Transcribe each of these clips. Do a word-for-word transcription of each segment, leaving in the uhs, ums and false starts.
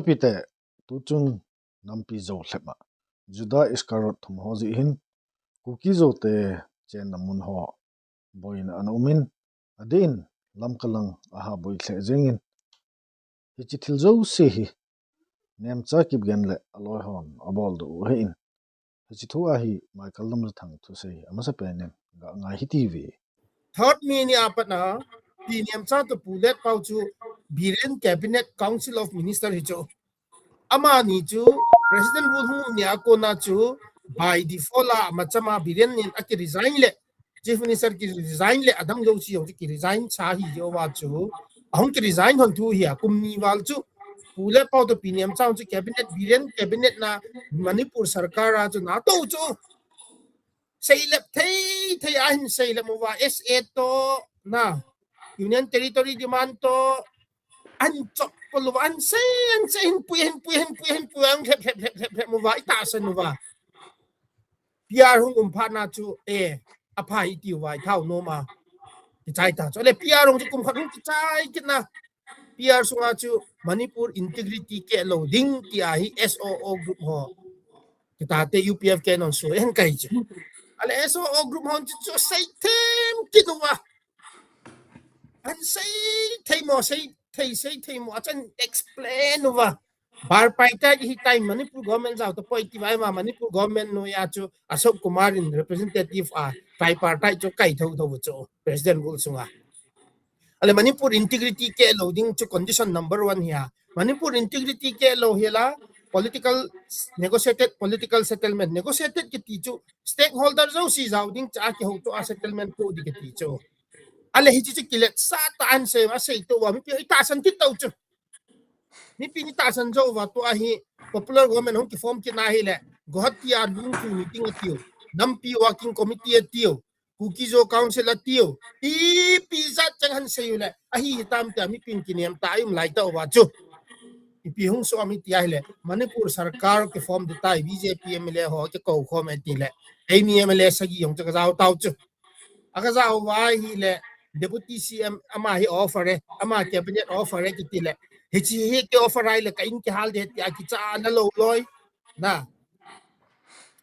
Pite, tuchung nampi Zo lhep a Juda Iscariot thum ho jeh hin Kuki Zo te chenna mun ho boina ana um in, adeh in Lamka lang aha boi lheh jeng in, hiche thil jouse hi Nemcha Kipgen le aloi hon abol doh u ahi in, hiche thu a hi Michael Lamjathang thusei amasapen in ga ngai hite. Third May ni a pat na Pi Nemcha toh Pu Letpao chu Biren Cabinet Council of Minister hi chu, amani chu President rule hung um ni a kona chu by default a amachama Biren in aki resign le, Chief Minister ki resign le, adang jouse jong chu ki resign cha hi jeh uva chu, ahung ki resign hon thu hi a, kum ni val chu Pu Letpao toh Pi Nemcha chu Cabinet, Biren Cabinet na Manipur Sarkar a chu nato chu seilep thei thei ahin seilep uva, S A toh na Union Territory demand toh ahin chop pol uva, ahin sei, ahin sei, ahin pui, ahin pui, ahin pui, ahin pui, ahin lhep lhep lhep lhep lhep uva, itahsan uva. P R hung um phat na chu, eh, aphai iti uva, ithau nom a kichai ta chu. Ale P R hung chu kum khat hung kichai kit na, P R sunga chu Manipur integrity keh lou ding ti ahi S O O group ho, kitate U P F K non soi hen kai chu. Ale S O O group hon chu, chu sei them kit uva, ahin sei thei mo, sei thei, sei thei mo, achan explain uva. Bipartite hi time Manipur government jao tapoi ti uva, ima Manipur government noiya chu Ashok Kumar in representative a tripartite chu kai thou thou chu President rule sunga. Ale Manipur integrity keh lou ding chu condition number one hi a. Manipur integrity keh lou hi la political, negotiated political settlement. Negotiated kiti chu stakeholder jouse jao ding cha kihouto a settlement po ding kiti chu. Ale hiche chu kiletsah tah ahin sei uva, asei tou uva, mipi itahsan kit tou chu. Mipi itahsan jou uva, tua hi popular government hung kiform kit na hile, Guwahati a lungthu meeting atiu, nampi working committee atiu, Kuki Zo Council atiu, ipi jat chang ahin sei u le, ahi hitam tia mipin kinem tah a um lai tauva chu. Ipi hung soh am iti ahile, Manipur Sarkar kiform ding tai, B J P M L A ho kikou khom e tile, eimi M L A sagi jong chu kajao tau chu. Akajao uva ahile, Deputy C M ama hi offer e, ama cabinet offer e kiti le, hiche hi ki offer ahile ka in kihal ding tia kicha a la lou loi. Na.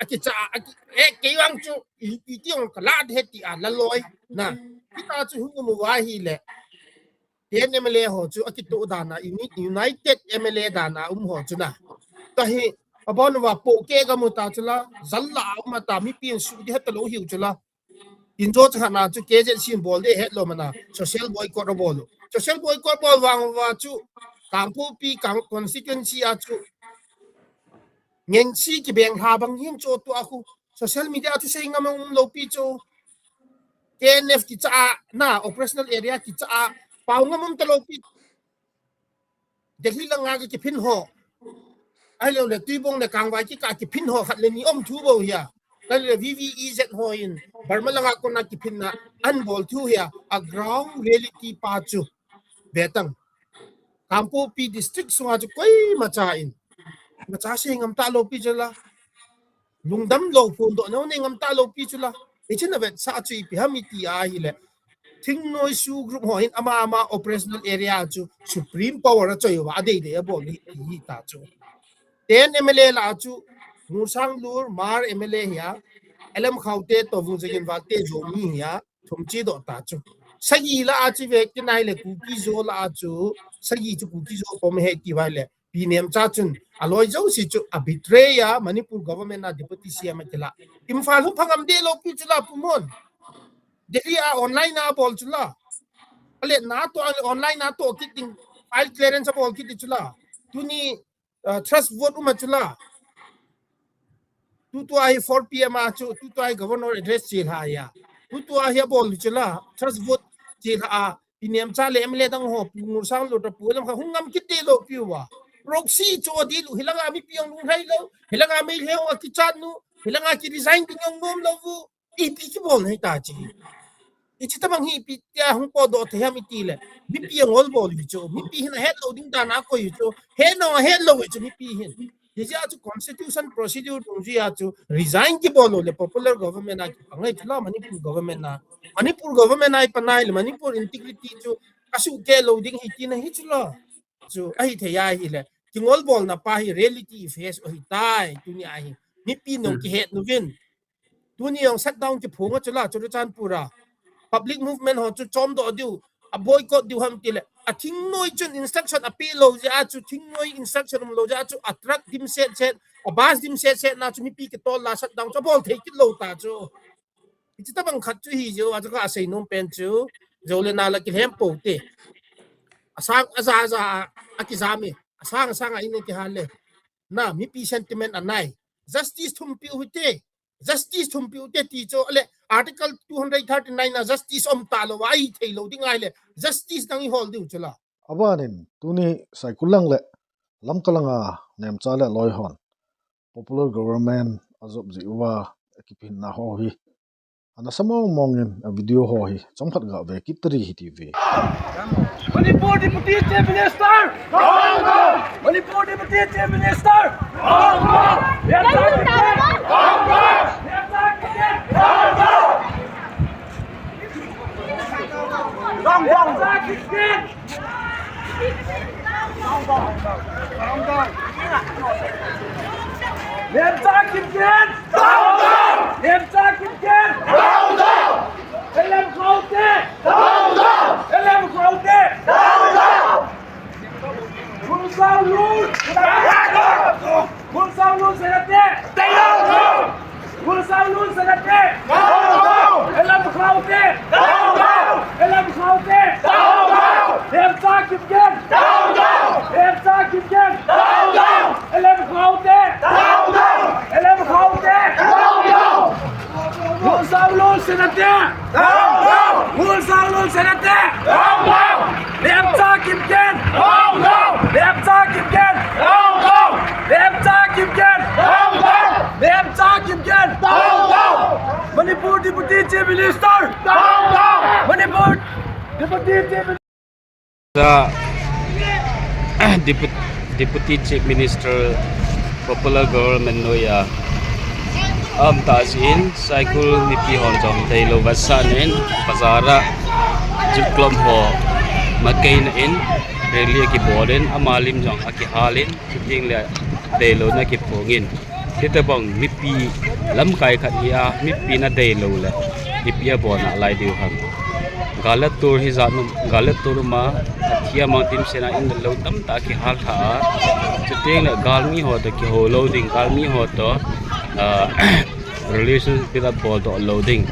Akicha a, aki, eh, kei vang chu, i, iti jong kala ding tia la loi. Na. Hita chu hung um uva ahile, ten M L A ho chu akitoh dan a, uni-, united M L A dan a um ho chu na. Tahi, abon uva pohkeh gam u ta chu la, jal la a um a ta, mipin suh ding het talou hiu chu la. Injo chakhat na chu K Z C in bol ding het lou mana, social boycott abol u. Social boycott bol vang uva chu, Kangpokpi, Kang-, constituency a chu, ngensi kibeng lha bang hin chu tua khu. Social media chu sei ngam um lou pi chu. K N F kicha a, na, operational area kicha a, pao ngam um talou pi. Delhi langa kiphin ho. Ahilou le, Tuibong le Kangvai kikah kiphin ho khat le ni um thu bou hia. Ahilou le, V V E Z ho in, Burma langa kona kiphinna, ahin bol thu hia, a ground reality pa chu. Ve tang. Kangpokpi district sunga chu koima cha in. Macha sei ngam talou pi chu la. Lungdam lou phondoh neo nei ngam talou pi chu la. Hiche na vetsah chu ipi ham iti ahile, Thingnoi SoO group ho hin ama ama operational area chu supreme power a choi uva, adei dei abol hi, hi ta chu. Ten M L A lah a chu, Ngursanglur, Hmar M L A hia, L M Khaute toh Vungzagin Valte Zomi hia, thum che doh ta chu. Sagi lah a chu ve kit nai le Kuki Zo lah a chu, sagi chu Kuki Zo pom he ti uva le, Pi Nemcha chun, aloi jouse chu a betray a, Manipur government a deputy C M a kila. Imphal hung phangam deh lou pi chu la, Pu Mon. Delhi a online a bol chu la. Ale na to, ale online a to kit ding, file clearance a bol kit ding chu la. Tuni, uh, trust vote um a chu la. Tutua hi four P M a chu, tutua hi governor address che lha ya. Tutua hi abol chu la, trust vote che lha a, Pi Nemcha le M L A dang ho, Pu Ngursanglur toh Pu Lamkha hung ngam kit deh lou pi uva. Proxy cho ding u, hilanga mipi jong lunglhai lou, hilanga Meitei ho akichat nu, hilanga ki resign ding jong nom lou u, ipi kibol na hita chi. Hiche tabang hi ipi tia hung potdoh thei ham iti le, mipi jong olbol u chu, mipi hin ahet lou ding dan a koi u chu, het nau ahet lou u chu mipi hin. Hijeh a chu constitution procedure dungjui a chu resign kibol lou le popular government a kipang ahi chu la Manipur government a. Manipur government a ipan ahi le Manipur integrity chu asuhkeh lou ding ahi tina hi chu la. Chu ahithei ahile kingolbolna pa hi reality face ahitai, tuni a hi. Mipi nung kihet nuvin. Tuni jong shutdown kiphong a chu la, Churachandpur a. Public movement ho chu chomdoh diu, a boycott diu ham tile. A thingnoi chun instruction apeh lou jeh a chu, thingnoi instruction umlou jeh a chu, a truck dimset set, a bus dimset set na chu mipi kitol la shutdown chu abol thei kit lou ta chu. Hiche tabang khat chu hi jeh a chu ka seinom pen chu, jou le nal a kilhem pou te. Asang aja aja a, akijam e. Asang asang a in akihal le. Na, mipi sentiment anai. Justice thumpi u hite. Justice thumpi u hite ti chu le Article two hundred thirty-nine a justice um talou a itheilou ding ahile. Justice dang ihol diu chu la. Abanin, tuni Saikul lang le Lamka langa Nemcha le aloihon popular government ajop jeh uva akiphinna ho hi ana sa mong mong in a video ho hi chomkhat gave kit tadi hite ve. Manipur Deputy Chief Minister! Down, down! Manipur Deputy Chief Minister! Down, down! Down, down! Down, down! Down, down! Down, down! Down, down! Nemcha Kipgen! Down, down! Nemcha Kipgen! Down, down! L M Khaute! Down, down! L M Khaute! Down, down! Khulsang Lun! Down, down! Khulsang Lun Senate! Down, down! Khulsang Lun Senate! Down, down! L M Khaute! Down, down! L M Khaute! Down, down! Nemcha Kipgen! Down, down! Nemcha Kipgen! Down, down! L M Khaute! Down, down! L M Khaute! Down, down! Khulsang Lun Senate! Down, down! Khulsang Lun Senate! Down, down! Nemcha Kipgen! Down, down! Nemcha Kipgen! Down, down! Nemcha Kipgen! Down, down! Nemcha Kipgen! Down, down! Manipur Deputy Chief Minister! Down, down! Manipur Deputy Chief Minister! Sa Deputy, Deputy Chief Minister popular government noiya aum tah jeh in Saikul mipi hon jong deilou vetsahna in bazar a jutlom ho makeina in rally akibol in ama lim jong akihal in, chuteng le deilouna kiphong in. Hitabang mipi lamkai khat hi a, mipi na deilou le, ipi abol nalai diu ham. Gal le tul hijat nu, gal le tul ma, athi amang dimset na in le lou tamtah kihal lha a. Chuteng le galmi ho toh kihou lou ding, galmi ho toh, ah, relationship abol doh lou ding.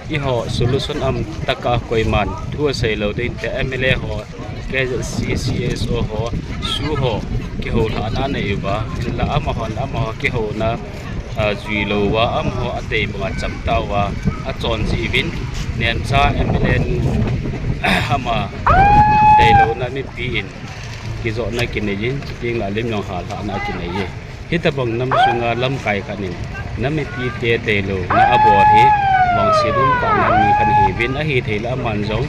Eiho solution um tah a koiman thu asei lou ding te M L A ho, K Z C, C S O ho, SoO ho, kihou lhahna anei uva, hinla amahon amaho kihouna, ah, jui lou uva, amaho adei banga cham tauva, achon jeh uvin, Nemcha M L A nu, ama deilouna mipi in kijotna kinei in, chuteng le alim jong hal lhahna kinei e. Hitabang nam sunga lamkai khat in, na mipite deilou na abol hi, vangset umtah na mi khat ahiuvin, ahithei le aman jong,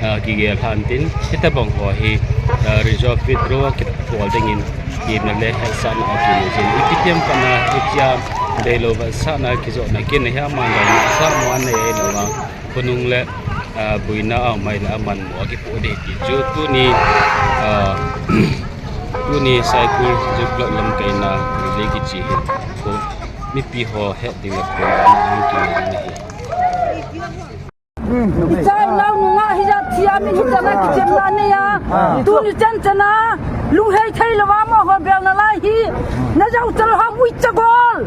ah, kigel lhan tin, hitabang ho hi, ah, resolve withdraw kibol dingin, temna le hetsahna akinei jin. Ipi tiam kana, hitia deilou vetsahna kijotna kinei hi aman jong, sa mo anei lou a. Khonung le, ah, boina aum ahile aman mo akipoh ding ti chu tuni, ah, tuni Saikul Jutlom lamkaina rally kichi hi. Ko mipi ho het ding le ko ana hung ki na hi. Ichai nau nunga hijat thia min hita na kichemna nei a. Tuni chan chana lunghei thei lou a mo ho bel nalai hi. Na jau chal ham ui chagol.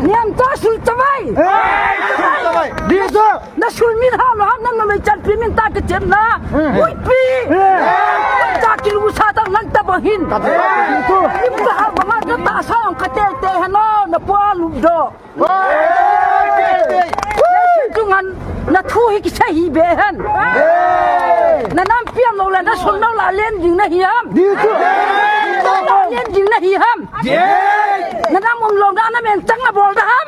Nemcha sul tawai. Na sul min ha lo ham, nang na mei chan pi min ta kichemna. Ui pi. Cha kilu sa tang nang tabang hin. Lim ka ha banga ka ta sa ang ka te te ha no na pua lu do. Chungan na thu hi kisei hi be hen. Na nam piam lou le, na sul lou la len ding na hi ham. Na len ding na hi ham. Na nam um lou na, na men chang na bol da ham.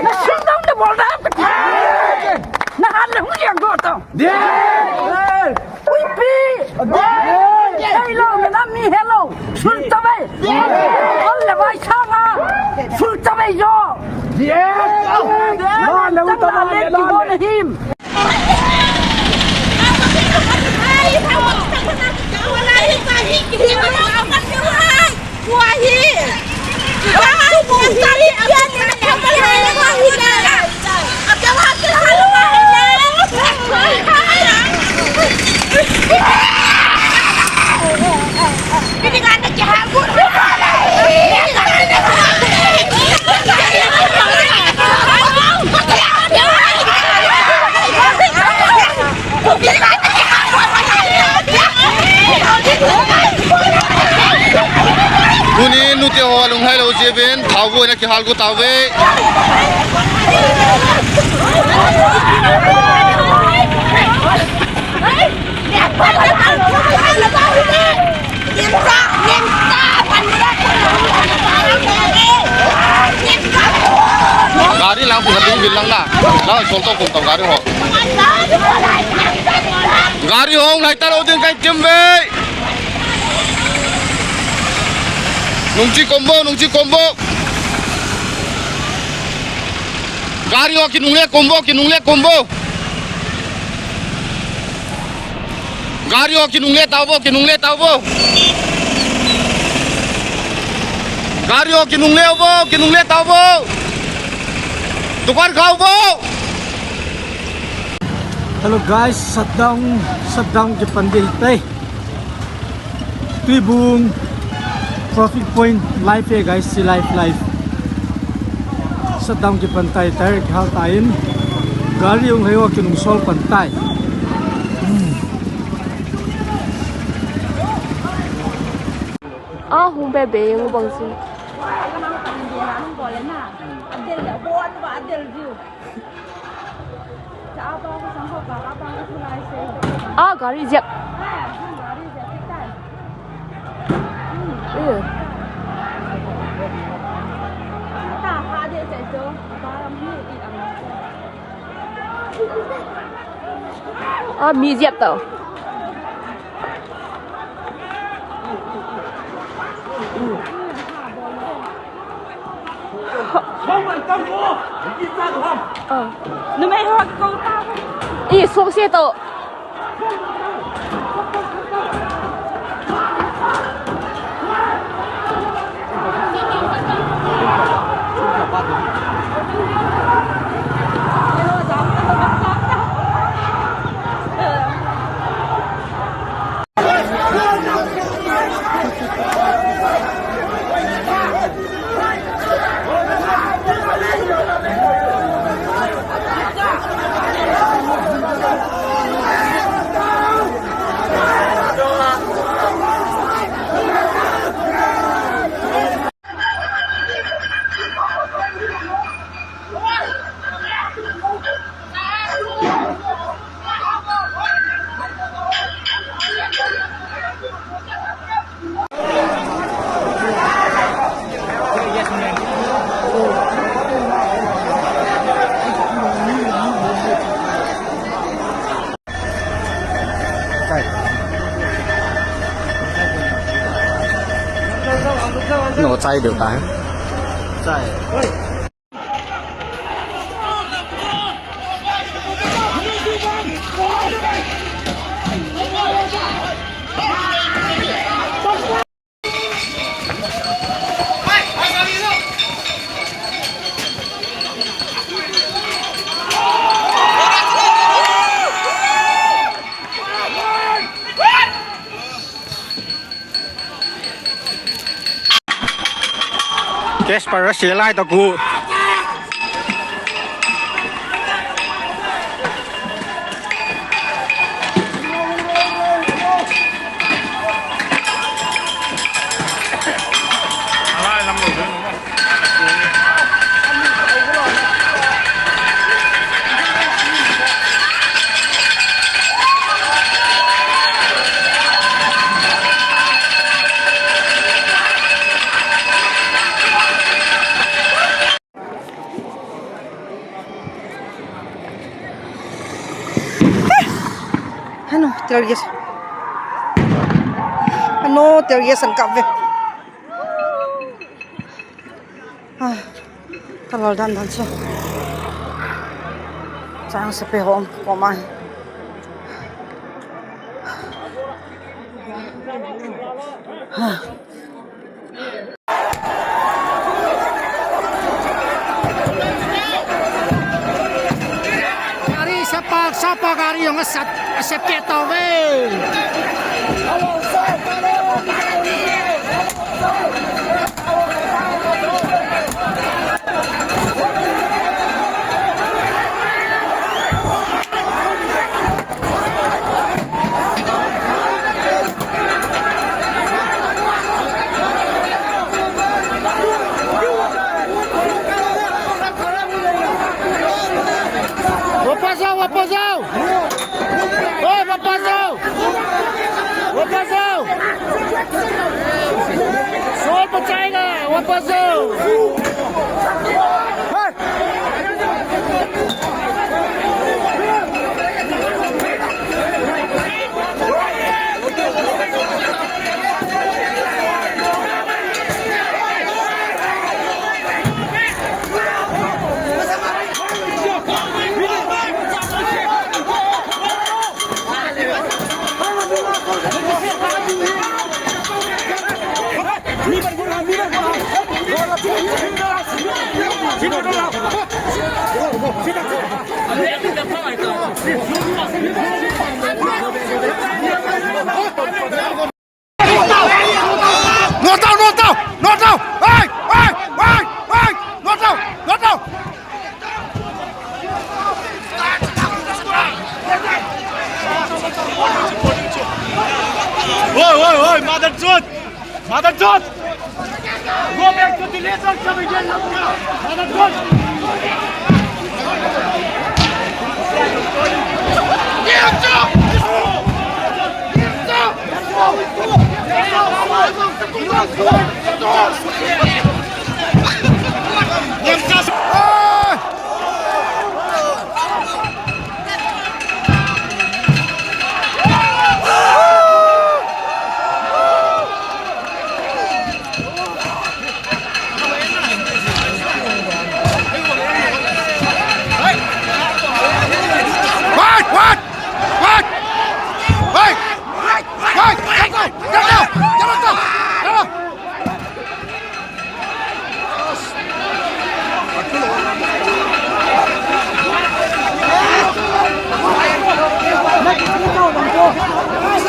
Na sul lou na bol da ham. Na han le hung liang go tong. Ui pi. Hello, na nam mi hello. Sul tawai. Ol le vai sanga. Sul tawai jo. Na nam chang na len ding go na him. Tunin nute ho alunglhai lou jeh uvin, thao vo in akihal got tauve. Gari lang, pung ding bil lang na. Lang, sol to kum to gari ho. Gari ho, lai ta lou ding kai tim ve. Nungchi kombo, nungchi kombo. Gari ho kinungle kombo, kinungle kombo. Gari ho kinungle tauvo, kinungle tauvo. Gari ho kinungle uvo, kinungle tauvo. Dukan kha uvo. Hello guys, shutdown, shutdown kipan ding tai. Tuibung traffic point live e guys, si live, live. Shutdown kipan tai, tyre kihal tan. Gari hung hei ho kinungsol pan tai. Hmm. Ah, hung be be, hung bang si. Ah, gari jep. Eh. Ah, mi jep tau. Numei ho kong ta. I, sok se to. No, chai deu ta. Chai. Casper a se lai ta ku. Hano, tear gas. Hano, tear gas an kap ve. Ah, ka lal dan dan chu. Chang sepai ho um ko mai. Ah. Sapa, sapa gari jong asat, asat keh tauve. वापस जाओ, वापस जाओ। ओए, वापस जाओ। वापस जाओ। शोर मचाएगा, वापस जाओ। Not down, not down, not down! Hey, hey, hey, hey! Not down, not down! Oi, oi, oi, mother chut! Mother chut! Go back to the laser coming in, mother chut!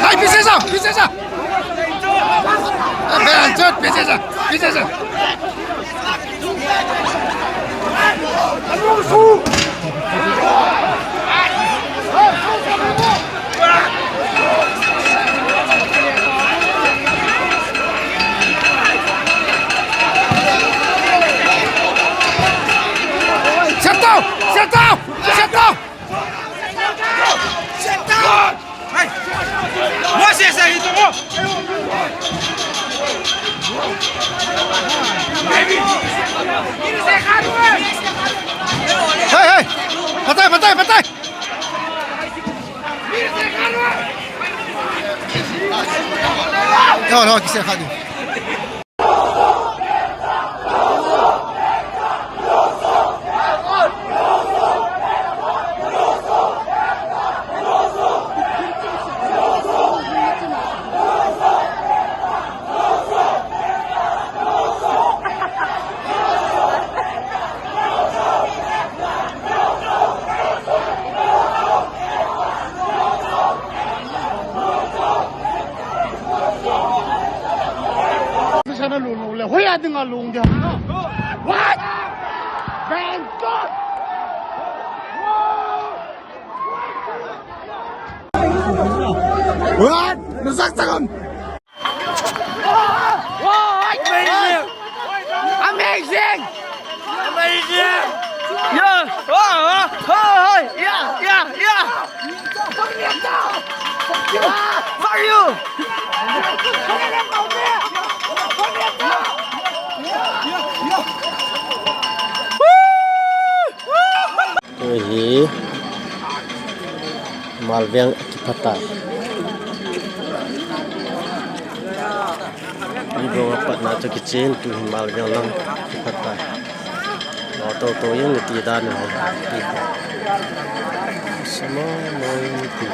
Hey, पीछे जा, पीछे जा। अबे, अंशुल, पीछे जा, पीछे जा। Set down! Set down! Set down! Set down! Hey! Moses, hey, ito mo! Hey, hey! Patay, patay, patay! No, no, kise khadu. Sana lung le, hoya dinga lung dia. What? Bangkok! What? Nasak takam. Wow, amazing! Amazing! Amazing! Yeah! Oh, oh, oh, oh, yeah, yeah, yeah! Fuck you! Woo! Woo! Tuhi Malveng kiphatai. Ibong apatna chu kichen, tuhi Malveng lang kiphatai. Lo to to yang ti dan ho. Ti. Sama mo ti.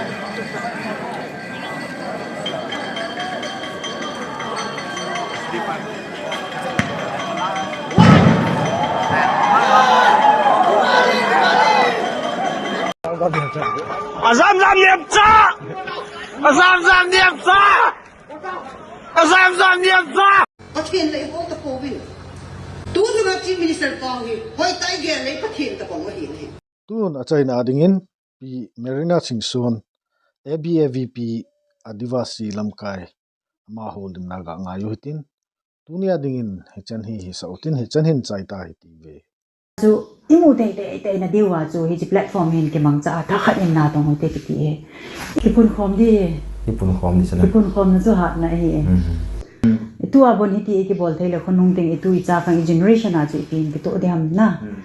Azam zam niam cha! Azam zam niam cha! Azam zam niam cha! Pathen lei ho ta ko vin. Tu tu na Chief Minister kong hi. Hoi tai ge lei Pathen ta kong hi hi. Tun achaina dingin Pi Merina Chingson, A B A V P Adivasi lamkai, ama holding na ga ngai u hitin. Tunia dingin hichan hi hisa utin, hichan hin chai ta hiti ve. Chu imu tei tei tei na diu a chu hichi platform hin kimang cha a tha khat in na tong u te kiti e. Kipun khom di. Kipun khom di sana. Kipun khom na chu hat na hi. Mhm. Tu a bon hiti e kibol thei le khonung ting i tu i cha khang i generation a chu i tin kito di ham na. Mhm.